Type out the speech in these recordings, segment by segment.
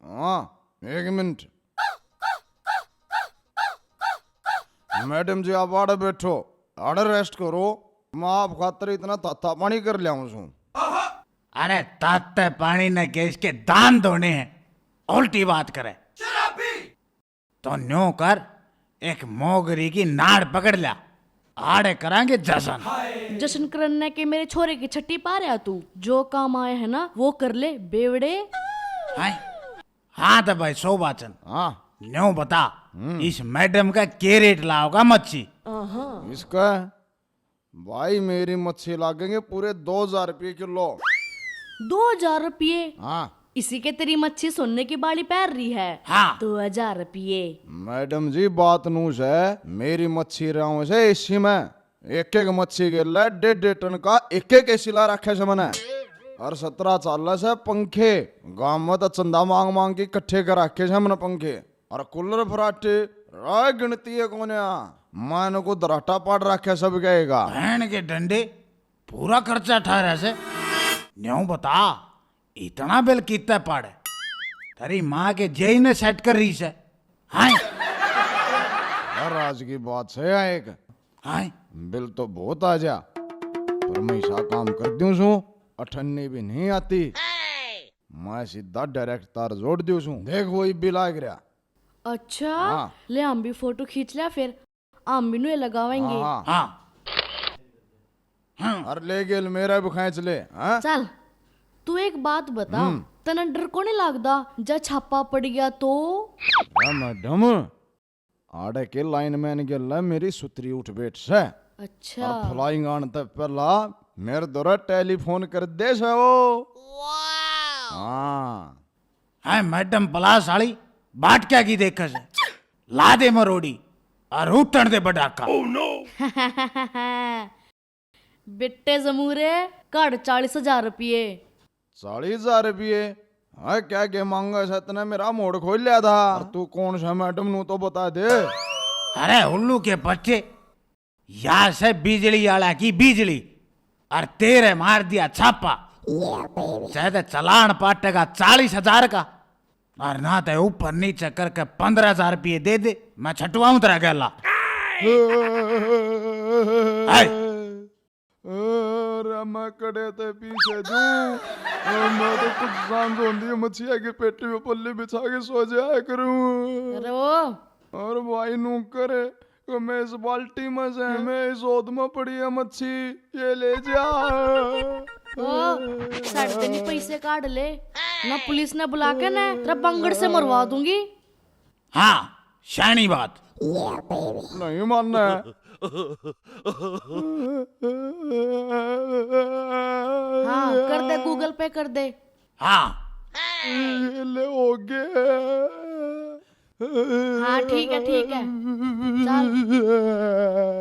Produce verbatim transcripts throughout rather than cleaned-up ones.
हाँ, एक minute. Madam जी, आप आड़े बैठो, आड़े रेस्ट करो। मैं आप खातर इतना ताता पानी कर ल्याऊं सूं। अरे, ताते पानी ने के इसके दांत धोने हैं, उल्टी बात करे। तो न्यू कर, एक मोगरी की नाड़ पकड़ ल्या, आड़े करांगे जश्न। जश्न करने के मेरे छोरे की छठी पा रहा तू, जो काम आए है ना वो कर ले बेवड़े। हाय, हाँ तो भाई सौ बाचन। हाँ। न्यू बता, हम्म। इस मैडम का के रेट लाओगा मच्छी? आहा। इसका भाई, मेरी मच्छी लागेंगे पूरे दो हजार रुपये किलो। दो हजार रुपये? हाँ। इसी के तेरी मच्छी सोने की बाली पहन रही है। हाँ। दो हजार रुपये। मैडम जी, बात नू से, मेरी मच्छी रहा से एसी में, एक एक मच्छी के लिए डेढ़ डेढ़ टन का एक एक एसी ला रखे से मैंने। और सत्रह चाल से पंखे, गांव में तो चंदा मांग मांग के इकट्ठे कर रखे से हमने पंखे। और कूलर फराटे, राय गिनती है कोन्या। मैं इनको दराटा पाड़ रखे सब कहेगा। बहन के डंडे, पूरा खर्चा ठहरा से। न्यू बता, इतना बिल कितना पाड़े? तेरी माँ के जेई ने सेट कर रही से। हाँ। यार, आज की बात से है एक। हाँ। बिल तो बहुत आ जा, पर मैं ऐसा काम कर दूं सूं, अठन्नी भी नहीं आती। मैं सीधा डायरेक्ट तार जोड़ दूं सूं। देख, वो भी लाग रहा। अच्छा, हाँ। ले, हम भी फोटो खींच लिया फिर, हम भी नुए लगावेंगे। हाँ, हाँ। हाँ। अरे ले गेल, मेरा भी खींच ले, हाँ? चल, तू एक बात बता, हम्म। तने डर को नहीं लगदा जब छापा पड़ गया तो? अरे मैडम, आड़े के लाइनमैन गेल मेरी सुतरी उठ बैठ से। अच्छा। और फ्लाइंग आन तक पहला मेरे दौरा टेलीफोन कर दे से वो। हाँ। है मैडम पलास वाली, बाटक्या की देखे से। ला दे मरोड़ी और उठण दे बडाका। बेटे जमूरे, काढ़ चालीस हजार रुपये। चालीस हजार रुपये? हाँ, क्या के मांगा से? तने मेरा मोड़ खोल लिया था। और तू कौन सा मैडम नू तो बता दे। अरे उल्लू के बच्चे, या से बिजली वाला की बिजली, और तेरे मार दिया छापा। चाहे तो चलान पाटेगा चालीस हजार का, और ना तो ऊपर नीचे करके पन्द्रह हजार रुपये दे दे, मैं छटवाऊं तेरा गैला। हाय। अरे मैं कड़े ते पीछे दूं, मैं तो कुछ सांझ होंदी मछिया की पेटी में पल्ली बिछा के सो जाया करूं। अरे वो। और भाई नू करे, तो मैं इस बाल्टी में से, मैं इस ओद में पड़ी है मच्छी, ये ले जा। ओ, साढ़े तीन पैसे काढ़ ले, ना पुलिस ने बुला के ना तेरा बंगड़ से मरवा दूंगी। हाँ, शानी बात। नहीं मानना है। हाँ, कर दे, Google Pay कर दे। हाँ। ये ले हो गए। हाँ, ठीक है, ठीक है। चल।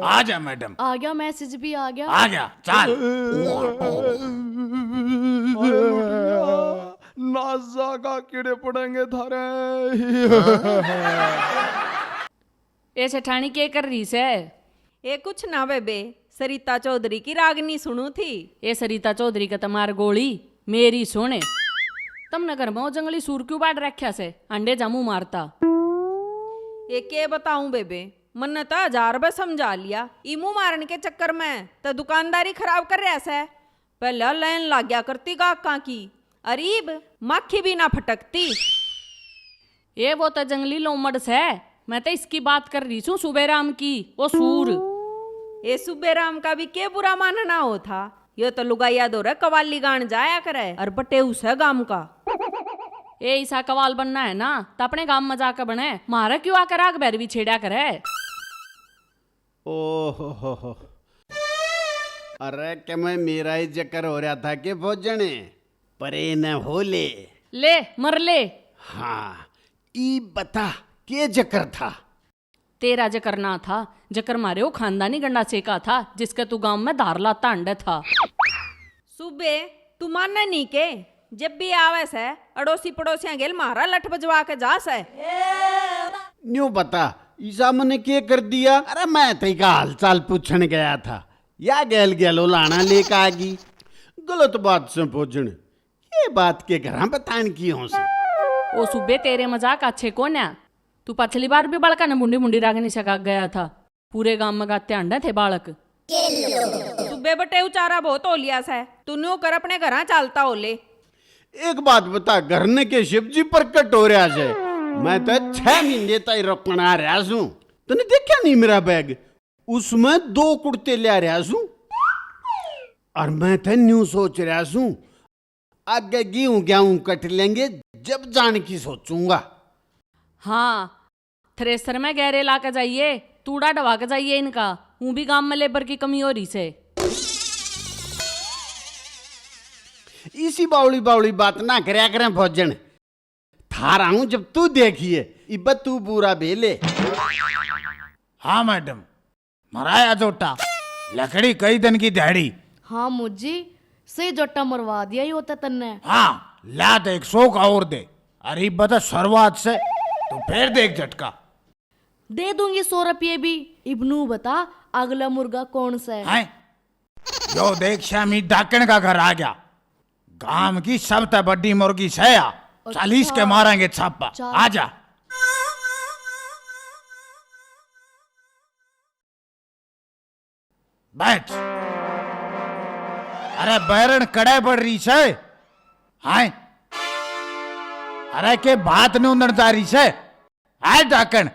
आ जा मैडम। आ गया, मैसेज भी आ गया। आ गया, चल। अरे लुटिया, ना जागा कीड़े पड़ेंगे थारे। ए सेठानी के कर रही सै? ए कुछ ना बेबे, सरिता चौधरी की रागनी सुनू थी। ए सरिता चौधरी का तमार गोली, मेरी सुन। तमने घर में वो जंगली सूर क्यों बाड़ रख्या से? अंडे जामू मारता। ए के बताऊं बेबे, मन्ने तो हजार बार समझा लिया। ई मुंह मारन के चक्कर में तो दुकानदारी खराब कर रहा से। पहले लाइन लाग्या करती गाहकां की, अर इब माखी भी ना फटकती। ए वो तो जंगली लोमड़ सै, मैं तो इसकी बात कर रही सूं, सुबेराम की, ओ सूर। ए सुबेराम का भी के बुरा मानना हो था, यो तो लुगाइया धोरे कवाली गान जाया करे, अर बटेऊ सै गाम का। ए इसा कवाल बनना है ना, तो अपने गाम में जाके बने, म्हारे क्यों आकर आग भैरवी छेड़ा करे? ओहो हो हो। अरे, के मैं मेरा ही जिक्र हो रहा था के भोजने? परे न हो ले। ले, मर ले। हाँ, ई बता, के जिक्र था? तेरा जिक्र ना था, जिक्र मारे वो खानदानी गंडासे का था, जिसके तू गांव में धार लाता अंडे था। सुबे, तू माने नहीं के? जब भी आवे सै, अड़ोसी पड़ोसियां गेल म्हारा लठ बजवा के जा सै। न्यू बता, ईसा मने के कर दिया? अरे, मैं तेरी का हालचाल पूछण गया था, या गैल गैलो लाना लेके आ गई। गलत बात से भोजन, ये बात के घरां बतान की हो सै? ओ सूबे, तेरे मजाक अच्छे कोन्या। तू पछली बार भी बालका ने मुंडी मुंडी रागनी सका गया था। पूरे गांव में गाते हांडे थे बालक। सूबे बटे उचारा बहुत हो लिया सै, तू न्यू कर अपने घरां चालता हो ले। एक बात बता, घर ने के शिव जी प्रकट हो रहा सै? मैं तो छह महीने ताई रोकण आ रहा सूं। तने देखा नहीं मेरा बैग? उसमें दो कुर्ते ले रहा सूं। और मैं तो न्यू सोच रहा सूं, आगे गेहूं गेहूं कट लेंगे, जब जान की सोचूंगा। हाँ, थ्रेसर में गहरे ला के जाइए, तूड़ा ढवा के जाइए इनका। ऊं भी गांव में लेबर की कमी हो रही से। इसी बावली बावली बात ना करया करें भोजन। थारा हूं जब तू देखिए, इब तू बुरा बेले। हाँ मैडम, मराया जोटा, लकड़ी कई दिन की दिहाड़ी। हाँ मुजी, सही जोटा मरवा दिया यो तो तन्ने। हाँ, ला तो एक सौ का और दे। अरे इब तो शुरुआत से, तू फिर देख झटका। दे दूंगी सौ रुपये भी। इब नू बता, अगला मुर्गा कौन सा है? हैं? यो देख श्यामी, डाकण का घर आ गया। गांव की सबसे बड़ी मुर्गी सै या। अच्छा। चालीस के मारेंगे छापा। चाल। आजा। बैठ। अरे बैरण कड़े बढ़ रही सै। हाय। अरे के भात नूंदण जा रही सै। हाय डाकण।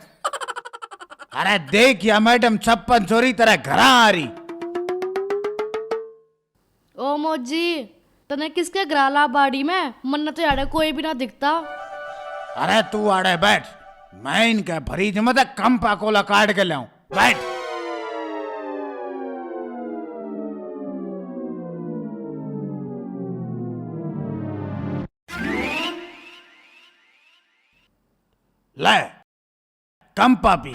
अरे देख या मैडम छप्पन छोरी तेरे घरां आ रही। ओ मोजी, तने किसके घरा ला बाड़ी में? मन्ने तो याड़े कोई भी ना दिखता। अरे तू आड़े बैठ, मैं इनके फ्रिज में तै कंपा कोला काट के लाऊं। बैठ। ले, कंपा पी।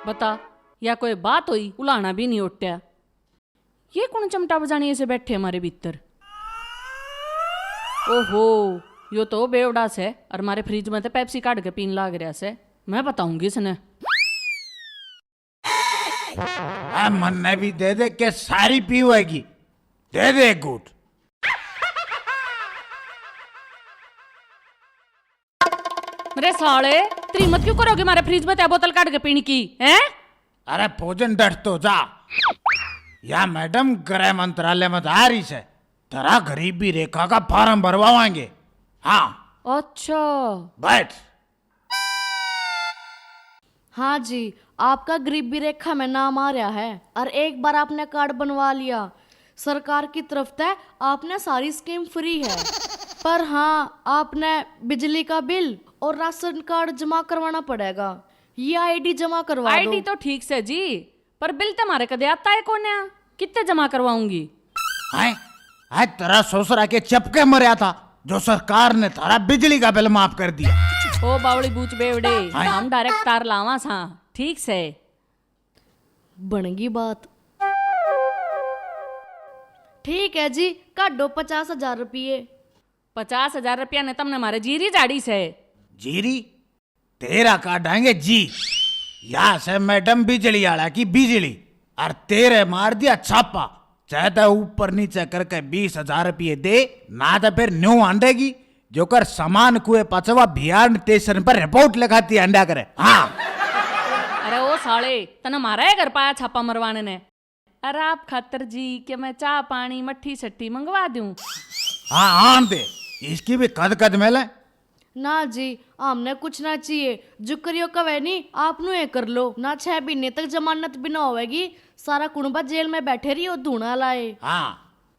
बता, या कोई बात हुई? उलाना भी नहीं उठ्या। ये कौन चमटा बजानिए से बैठे हमारे भीतर? ओहो, यो तो बेवड़ा से और हमारे फ्रिज में तो पेप्सी काढ़ के पीन लाग रहा से। मैं बताऊंगी इसने। आ, मन्ने भी दे दे के सारी पीवेगी। दे दे एक घूट। मेरे साले, तेरी हिम्मत क्यों करोगे मारे फ्रिज में ते बोतल काट के पीने की, हैं? अरे भोजन, डट तो जा। या मैडम गृह मंत्रालय में जा रही से, तेरा गरीबी रेखा का फॉर्म भरवावांगे। हाँ। अच्छा। बैठ। हाँ जी, आपका गरीबी रेखा में नाम आ रहा है और एक बार आपने कार्ड बनवा लिया, सरकार की तरफ तै आपने सारी स्कीम फ्री है। पर हाँ, आपने बिजली का बिल और राशन कार्ड जमा करवाना पड़ेगा। ये आईडी जमा करवा दो। आईडी तो ठीक से जी, पर बिल तो म्हारे कदे आता है कोन्या। कित्ते जमा करवाऊंगी? हैं? आज तेरा ससुरा के चपके मरया था, जो सरकार ने थारा बिजली का बिल माफ कर दिया। ओ बावली बूच बेवड़े, हाँ। हम डायरेक्ट तार लावा सा, ठीक से। बनगी बात। ठीक है जी, काटो पचास हजार रुपये। पचास हजार रुपया ने तमने मारे जीरी झाड़ी से। जीरी? तेरा काटांगे जी। या से मैडम बिजली आला की बिजली, और तेरे मार दिया छापा। चाहे तो ऊपर नीचे करके बीस हजार रुपये दे, ना तो फिर न्यू आंडेगी, जो कर सामान कुए पचवा भियान स्टेशन पर रिपोर्ट लिखाती अंडा करे। हाँ। अरे ओ साले, तने मारा है घर पाया छापा मरवाने ने? अरे आप खातर जी के मैं चाह पानी मट्ठी सट्टी मंगवा दूं? हाँ, आन दे, इसकी भी कद कद मिले। ना जी, हमने कुछ ना चाहिए। जुकरियो कवे नी, आप नु ए कर लो। ना छह महीने तक जमानत भी ना होवेगी, सारा कुणबा जेल में बैठे रहियो धूणा लाए। हाँ।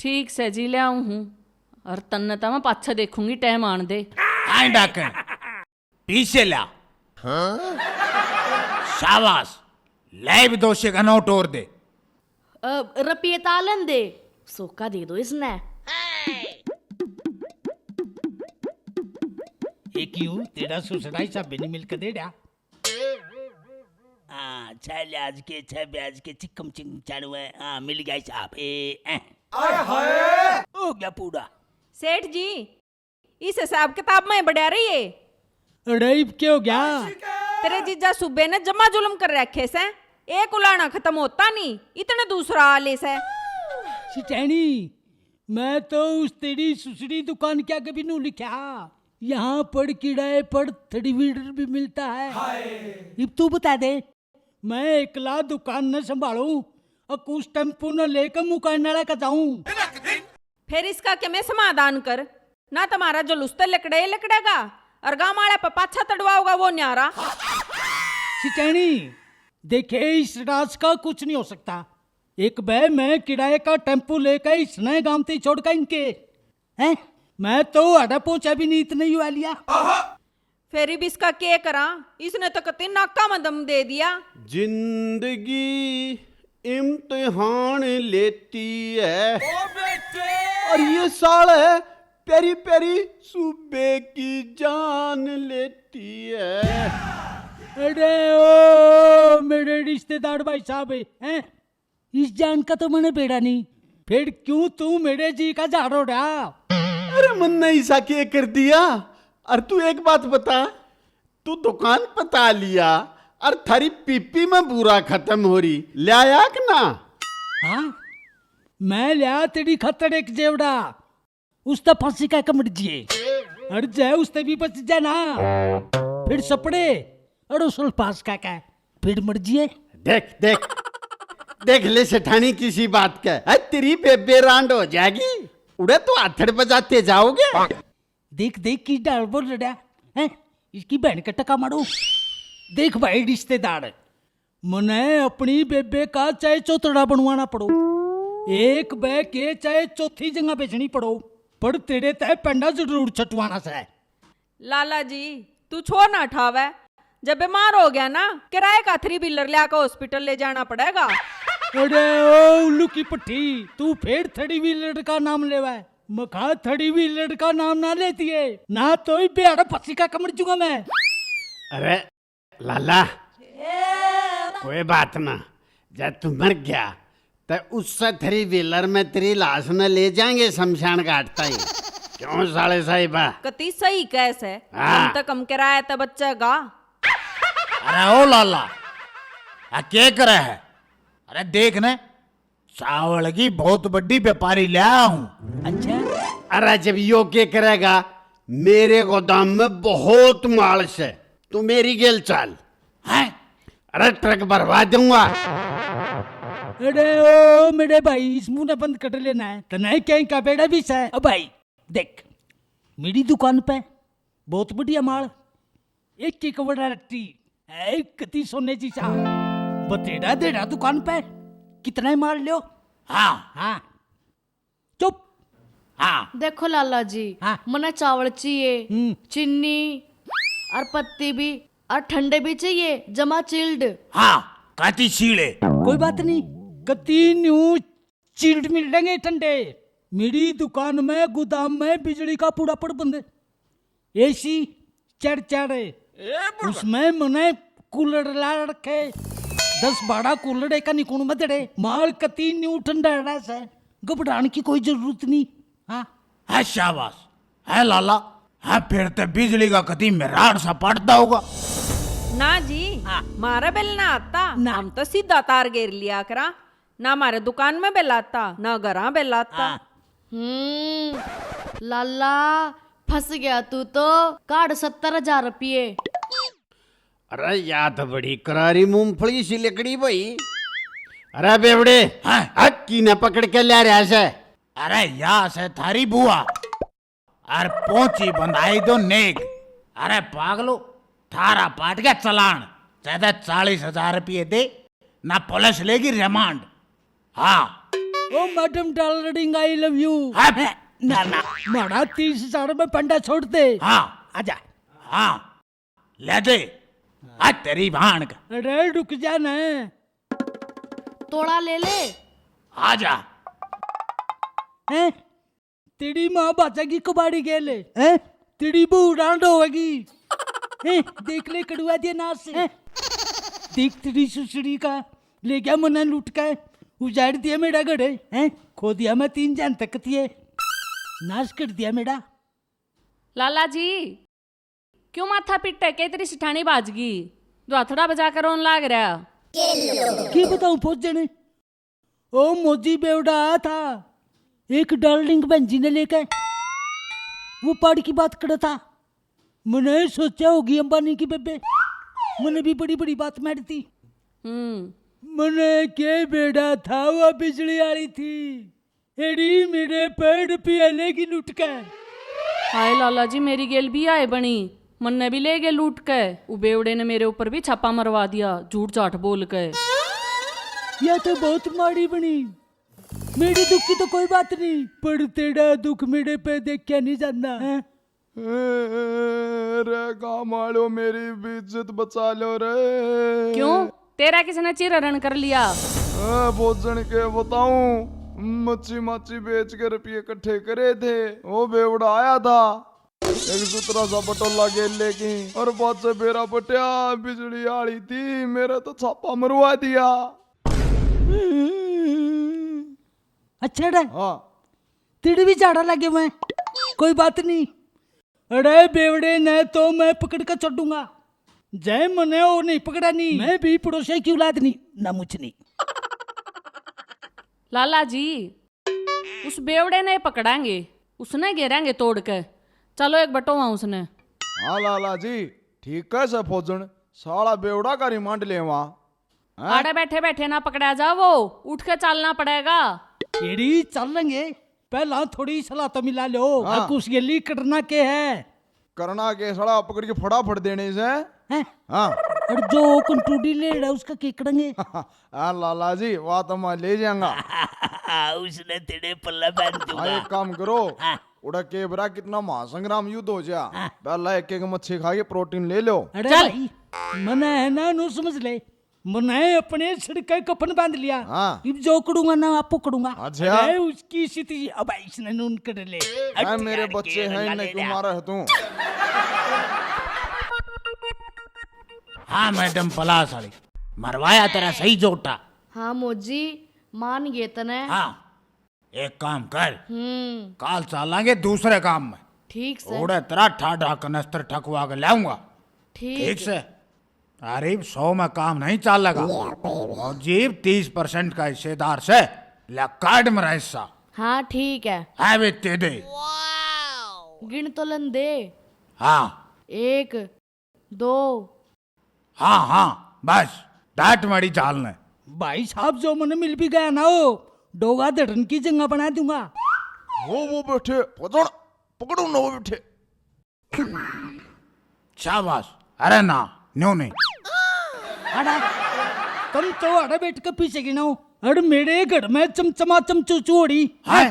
ठीक से जी, ले आऊं हूँ। और तन्ने तो मैं पाछे देखूंगी, टाइम आन दे। आए डाकण, पीछे ला। हाँ? शाबाश, ले भी दो सौ का नोट और दे। अ, रुपये तालन दे, सोका दे दो इसने। एक यू तेरा सुसरा ही सब नहीं मिल के दे डा। हाँ, छह ब्याज के, छह ब्याज के चिकम चिंग चाणू है। हाँ, मिल गया साहब। ए, ए। आय हाय। हो गया पूरा। सेठ जी, इस हिसाब किताब में बढ़िया रही है। अरे, इब क्या हो गया? तेरे जीजा सूबे ने जमा जुल्म कर रखे से, एक उलाना खत्म होता नहीं, इतने दूसरा आ ले से। सिटैनी, मैं तो उस तेरी सुसड़ी दुकान के आगे भी नू लिखा, यहाँ पर किराए पर थ्री व्हीलर भी मिलता है। इब तू बता दे, मैं एकला दुकान न संभालूं और कुछ टेम्पू न लेकर मुकान वाला का जाऊं? फिर इसका के मैं समाधान कर ना, तुम्हारा जुलूस तो लकड़े ही लकड़ेगा और गांव वाले पे पाछा तड़वाओगा वो न्यारा। सिटैनी, देखे, इस राज का कुछ नहीं हो सकता। एक बे मैं किराए का टेम्पू लेकर इसने गांव ते छोड़ का इनके, हैं? मैं तो अड़ा पहुंचा भी नहीं इतने ही लिया। फिर भी इसका के करा, इसने तो कती नाका में दम दे दिया। जिंदगी इम्तिहान लेती है। और ये साल है प्यारी प्यारी सूबे की जान लेती है। अरे ओ मेरे रिश्तेदार भाई साहब, हैं? इस जान का तो मैंने बेड़ा नहीं, फिर क्यों तू मेरे जी का झाड़ उड़ा? अरे मन्ने ऐसा के कर दिया? और तू एक बात बता, तू दुकान पता लिया और थारी पीपी में बूरा खत्म हो रही, ल्याया कि ना? हाँ, मैं ल्या तेरी खातर एक जेवड़ा, उसते फांसी का कमड़ जिए, और जय उसते भी बच जा ना, फिर सपड़े और उसल पास का क्या, फिर मर जिए। देख देख देख ले सेठानी किसी बात का, है तेरी बेबे रांड हो जाएगी, उड़े तो आथड़ बजाते जाओगे। देख देख की डाल बोल रहा है, इसकी बहन का टका मारो। देख भाई रिश्तेदार, मने अपनी बेबे का चाहे चौथड़ा बनवाना पड़ो, एक बह के चाहे चौथी जगह बेचनी पड़ो, पर तेरे तय पेंडा जरूर छटवाना से। लाला जी, तू छोड़ ना ठावे, जब बीमार हो गया ना, किराए का थ्री व्हीलर लिया के हॉस्पिटल ले जाना पड़ेगा। अरे ओ उल्लू की पट्टी, तू फिर थ्री व्हीलर का नाम लेवा है। मखा थ्री व्हीलर का नाम ना लेती है ना, तो ही बेड़ा पसी का कमर जूंगा मैं। अरे लाला, कोई बात ना, जब तू मर गया तो उससे थ्री व्हीलर में तेरी लाश न ले जाएंगे शमशान घाट ताई। क्यों साले साहिबा? कती सही कह से। हाँ। कम तो कम किराया तो बच्चा गा। अरे ओ लाला, आ के करे है? अरे देख ने, चावल की बहुत बड़ी व्यापारी ले आया हूँ। अच्छा। अरे जब यो के करेगा, मेरे गोदाम में बहुत माल से, तू मेरी गेल चाल। हैं? अरे ट्रक भरवा दूंगा। अरे ओ मेरे भाई, इस मुंह ने बंद कर लेना है, तने कहीं का बेड़ा भी से। ओ भाई देख, मेरी दुकान पे बहुत बढ़िया माल, एक एक वरायटी, एक कती सोने जी सा, बतेड़ा देड़ा दुकान पे। कितना ही माल लियो। हाँ। हाँ। चुप। हाँ। देखो लाला जी, हाँ। मने चावल चाहिए, हम्म। चीनी और पत्ती भी, और ठंडे भी चाहिए, जमा चिल्ड। हाँ, काती सीले। कोई बात नहीं, कती न्यू चिल्ड मिल लेंगे ठंडे। मेरी दुकान में, गोदाम में बिजली का पूरा प्रबंध, एसी चढ़ चढ़ है। उसमें मने कूलर ला रखे, दस बारह कूलर एक निकुण में दड़े। माल कती न्यू ठंडा रहा से, घबराने की कोई जरूरत नहीं। हाँ। है शाबाश, है लाला, है फिर ते बिजली का कती मिराड़ सा पाटता होगा। ना जी, हाँ। मारा बिल ना आता, ना। हम तो सीधा तार गेर लिया करा। ना हमारे दुकान में बिल आता, ना घरा बिल आता। हाँ। हम्म, लाला, फंस गया तू तो। काढ़ सत्तर हजार रुपये। अरे या तो बड़ी करारी मूंगफली सी लिकड़ी भाई। अरे बेवड़े, हाँ। हक्की ने पकड़ के ले रहा से। अरे या से थारी बुआ। अरे पहुंची बंधाई दो नेक। अरे पागलो, थारा पाट गया चलान, ज्यादा चालीस हजार रुपये दे, ना पुलिस लेगी रिमांड। हाँ। ओ madam darling, I love you. हाँ, ना, ना। मारा तीस हजार में पंडा छोड़ दे। हाँ। आजा। हाँ, ले दे। आ तेरी भाण का। अरे रुक जा ना। तोड़ा ले ले। आजा। हैं? तेरी माँ बाजा की कबाड़ी गेल है, हैं? तेरी बहू रांड होगी, हैं? देख ले कड़ुआ दिया नाश से, हैं? देख तेरी सुसड़ी का, ले गया मना लूट के, उजाड़ दिया मेरा घर, हैं? खो दिया मैं तीन जन तक तिए, नाश कर दिया मेरा। लाला जी, क्यों माथा पिट्टे के तेरी सिठानी भाजगी, जो हथड़ा बजा कर रोन लाग रहा। की बताऊं पोजन, ओ मोजी बेवड़ा आया था, एक डार्लिंग बहन जी ने लेके वो पाड़ की बात करे था। मैंने सोचा होगी अंबानी की बेबे, मैंने भी बड़ी बड़ी बात मारी थी। हम्म। मैंने के बेड़ा था, वो बिजली वाली थी, एड़ी मेरे पेड़ पिया लेगी लुट के। हाय लाला जी, मेरी गेल भी आए बनी, मन्ने भी ले गए लूट के। उ बेवड़े ने मेरे ऊपर भी छापा मरवा दिया, झूठ झाठ बोल के। यह तो बहुत माड़ी बनी। मेरे दुख की तो कोई बात नहीं, पर तेरा दुख मेरे पे देखा नहीं जाता है। ए, रे गाम वालों, मेरी भी इज्जत बचा लो रे। क्यों? तेरा किसने चिरहरण कर लिया? ए, भोजन के बताऊं, मच्छी माछी बेच के रुपये इकट्ठे करे थे, वो बेवड़ा आया था, एक सुथरा सा बटोला गेले की, और पाछे बेरा पटिया बिजली आली थी, मेरे तो छापा मरवा दिया। अच्छा रे, हाँ। तेरे भी झाड़ा लगे हुए हैं, कोई बात नहीं। अरे बेवड़े ने तो मैं पकड़ के छोड़ूंगा, जय मने और नहीं पकड़ा नहीं, मैं भी पड़ोसिया की औलाद नहीं, ना मुझ नहीं। लाला जी, उस बेवड़े ने पकड़ांगे, उसने घेरांगे तोड़ के। चलो एक बटोवा उसने। हाँ लाला जी, ठीक है से फौजन, साला बेवड़ा का रिमांड लेवा। हैं? आड़े बैठे बैठे ना पकड़ा जावो, उठ के चलना पड़ेगा। एड़ी चलेंगे, पहला थोड़ी सलाह तो मिला लो। हाँ। अक उस गेली करना के है? करना के, सड़ा पकड़ के फटाफट देने से। हैं? हाँ। और जो कौन टूडी ले रहा, उसका के करेंगे? हाँ लाला जी, वा तो मैं ले जाऊंगा। उसने तेरे पल्ला बांध दूंगा। हाँ, एक काम करो। हाँ। उड़ा के बरा कितना महासंग्राम युद्ध हो जा। हाँ। पहला एक एक मच्छी खा के प्रोटीन ले लो। अरे चल। भाई, मने है ना, नू समझ ले, मने अपने सिर के कफन बांध लिया। हाँ। इब जो करूंगा ना, आप पकड़ूंगा। अच्छा। अरे उसकी स्थिति, अब इसने नून कर ले। हाँ, मेरे बच्चे हैं, इन्हें क्यों मारा है तू? हाँ मैडम पलास वाली, मरवाया तेरा सही जोटा। हाँ मौजी, मान गए तने। हाँ, एक काम कर, हम्म। काल चालांगे दूसरे काम में। ठीक से। ओड़े तेरा ठाडा कनस्तर ठकवा के लाऊंगा। ठीक। ठीक से। अरे सौ में काम नहीं चालेगा। मौजी तीस परसेंट का हिस्सेदार से, ले काट मेरा हिस्सा। हाँ ठीक है। है बेटे दे। गिन तो लन दे। हाँ। एक, दो। हाँ हाँ, बस डांट मारी चाल ने। भाई साहब, जो मने मिल भी गया ना, वो डोगा धड़न की जंगा बना दूंगा। वो वो बैठे, पकड़, पकड़ो ना, वो बैठे। शाबाश। अरे ना, न्यू नहीं। अड़ा, तुम तो अड़े बैठ के पीछे गिनाओ। अड़ मेरे घर में चमचमा चमचू चोरी। है?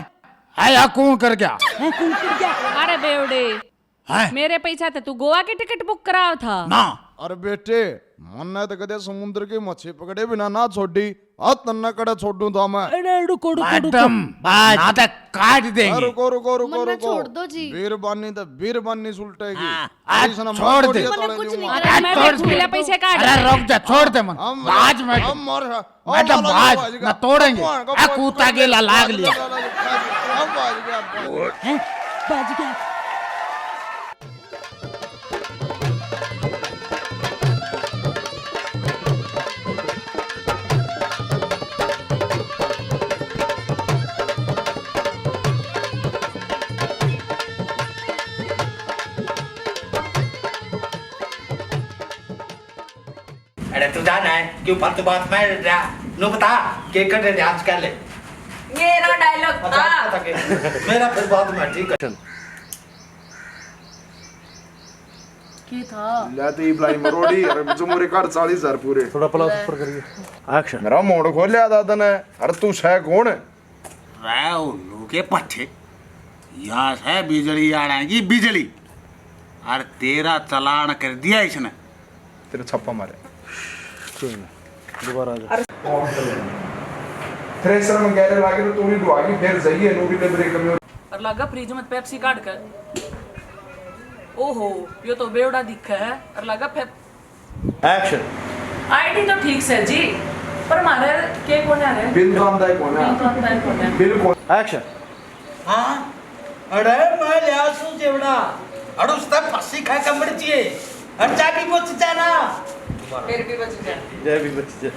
है, या कौन कर गया? है, कौन कर गया? अरे बेवड़े, हैं? मेरे पैसा ते तू गोवा की टिकट बुक कराव था ना। अरे बेटे, मन्ने तो कदे समुद्र की मच्छी पकड़े बिना ना छोड़ी, आ तन्ने कड़े छोड़ू था मैं। अरे रुको, रुको, रुको। मैडम, बस। ना तो काट देंगे। अरे रुको, रुको, रुको, मन्ने रुको। छोड़ दो जी। बीरबानी तो बीरबानी सुलटेगी। हाँ, अरे आज इसने छोड़ दे। मन्ने कुछ नहीं करा। अरे छोड़ दे। मेरे पैसे काट। अरे रुक जा, छोड़ दे मन। हम, आज मैं हम मर मैडम, भाज, ना तोड़ेंगे। आ, कूता गेला लाग लिया। हैं? भाज गया। अरे तू जाना है, क्यों फालतू बात मार रहा? नु बता, के कर रहे थे आजकल? मेरा डायलॉग था। अच्छा, के मेरा फिर बाद में, ठीक है। के था? ले तो इबलाई मरोड़ी, अरे जो मोरे घर चालीस हजार पूरे। थोड़ा प्लस ऊपर करिए। एक्शन। मेरा मोड़ खोल लिया दादा ने। अरे तू सै कौन? रै उल्लू के पट्ठे, या है बिजली आड़ा की बिजली, और तेरा चालान कर दिया इसने। तेरा छापा मारे। कोई ना, दोबारा आ जा। थ्रेसर में गैरे लागे तो तू नहीं डुआगी, फिर जाइए, नो भी ले ब्रेक में। और लागा फ्रिज में पेप्सी काट कर। ओहो, यो तो बेवड़ा दिखे है। और लागा फेर एक्शन। आईडी तो ठीक से जी, पर मारे के कोन्या रे? बिल तो आंदा ही कोन्या। बिल तो आंदा ही कोन्या। बिल्कुल। एक्शन। हाँ, अरे मैं लिया सू जेवड़ा, अरे उसने फंसी खा कमर जिए, अरे चाबी बच जाना। फिर भी बच जा। जय भी बच जा।